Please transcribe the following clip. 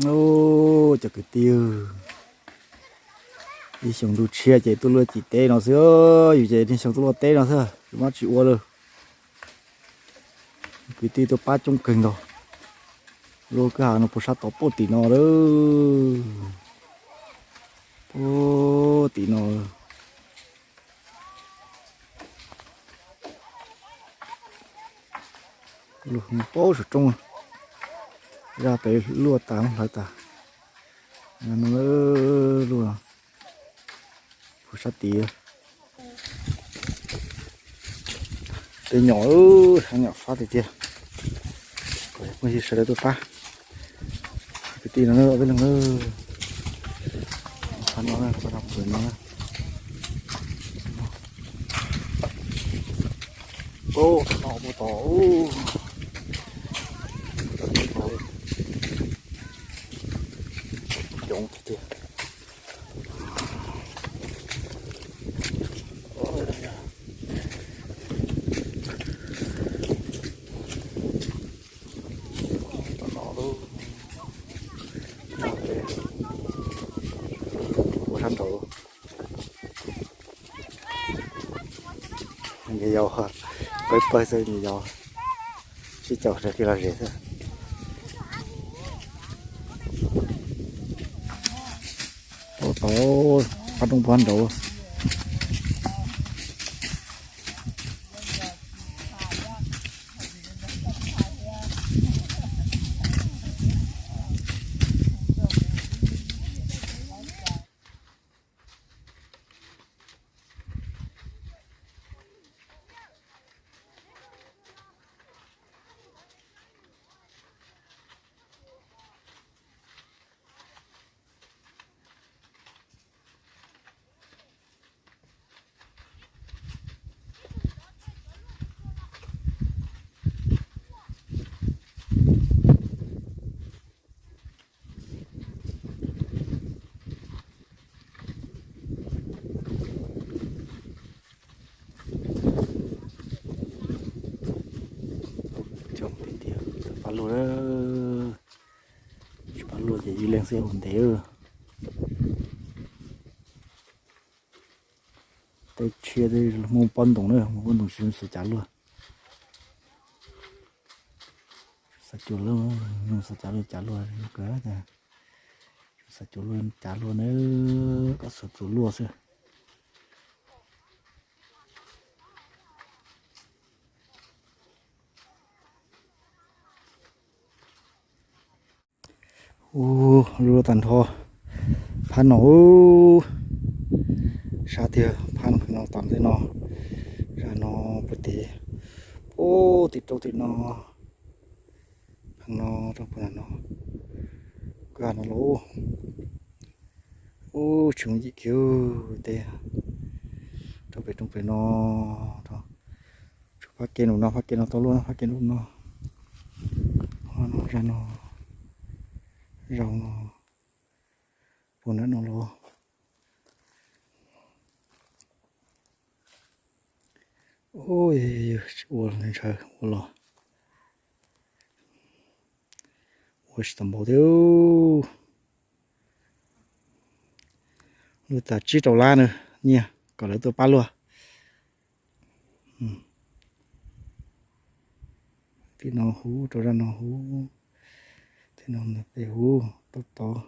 Ub, cov kwv tij, ib xyoo ntuj tshiab ces tuaj luaj cim teb no xwb, yus ces niaj xyoo tuaj luaj teb no xwb, tsis muaj tsis ua lawm. Kwv tij tuaj pab coob kawg nkaus. Luaj kwj ha no puag sab tod puag tim no lawm. Puag tim no. Luaj paub saum roob, zaj pem luaj tas hlawv tas. Luaj puag sab tid. Tej nyom, nyom fab tiag tiag. Kom muaj sawv daws tuaj pab. Kwv tij no peb leeg, qhov no, qhov no pw no. Ub, no puag tod. Coob tiag tiag. Tom no lub, ua sab nraud. Nyuam yaus, pawg pawg xwb, nyuam yaus sib caum sawv kev lom zem xwb. Tod, qab roob puag nraud. Coob tiag tiag, tsis pab luaj, tsis pab luaj ces ib leeg xwb ua ntev. Teb tshiab, tej Hmoob pob ntoos na, Hmoob pob ntoos tsis xav cav luaj. Xav cuag luaj, xav cav luaj, cav luaj, xav cuag luaj cav luaj na, kom xav cuag luaj xwb. Ub, luaj tag nrho phab no, sab tiag, phab no tom ntej no, zaj no puag tim, puag tim roob tim no, phab no rau puag no, kwj ha no los, ub, tsis muaj yim kiag teb, rau pem roob pem no, rau, tshuav phab kev num no, phab kev no tau luaj no, phab kev num no, ho no zaj no, zaum no, puag nram no los. Ub, yog tsis ua ntshaw ua los, ua tsis tau npaum thiab. Luaj tas tsib rau lab na, nyiaj kom lawv tuaj pab luaj. Tim no huv, rau zaj no huv, tim no ntawm pem huv, tau tod.